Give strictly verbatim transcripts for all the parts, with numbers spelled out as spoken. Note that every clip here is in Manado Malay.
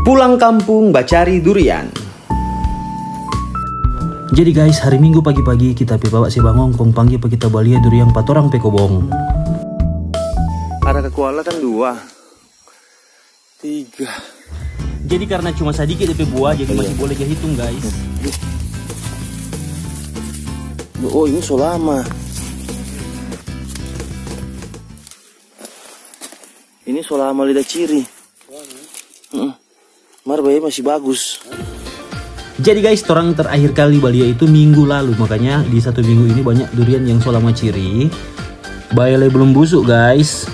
Pulang kampung bacari durian. Jadi guys, hari Minggu pagi-pagi kita pe bapa se bangong kong pangge pa kita balia durian pa torang pe kobong. Ada kakuala kan dua, tiga. Jadi karena cuma sadiki depe buah, jadi masih boleh ja hitung guys. Oh, ini so lama. Ini so lama lida ciri. Mar bae masih bagus. Jadi guys, torang terakhir kali balia itu minggu lalu, makanya di satu minggu ini banyak durian yang so lama ciri. Bae lei belum busu guys.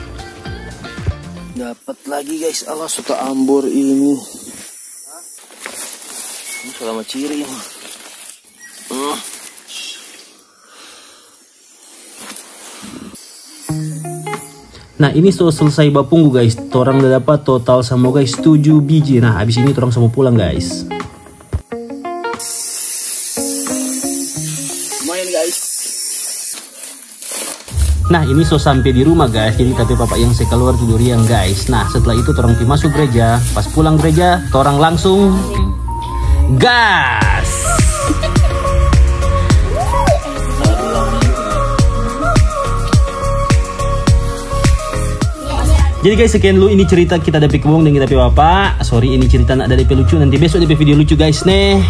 Dapat lagi guys, Allah suka ambor ini. Ini so lama ciri ini. Hmm. Nah, ini so selesai bapunggu guys. Torang da dapat total samua guys tujuh biji. Nah, habis ini torang samua pulang guys. Lumayan guys. Nah, ini so sampe di rumah guys. Jadi tapi papa yang se kaluar tu durian guys. Nah, setelah itu torang pi masuk gereja. Pas pulang gereja, torang langsung gas. Jadi guys, sekian dulu ini cerita kita da pe kebong deng kita pe bapa. Sorry, ini cerita nda ada de pe lucu. Nanti besok de pe video lucu guys ne.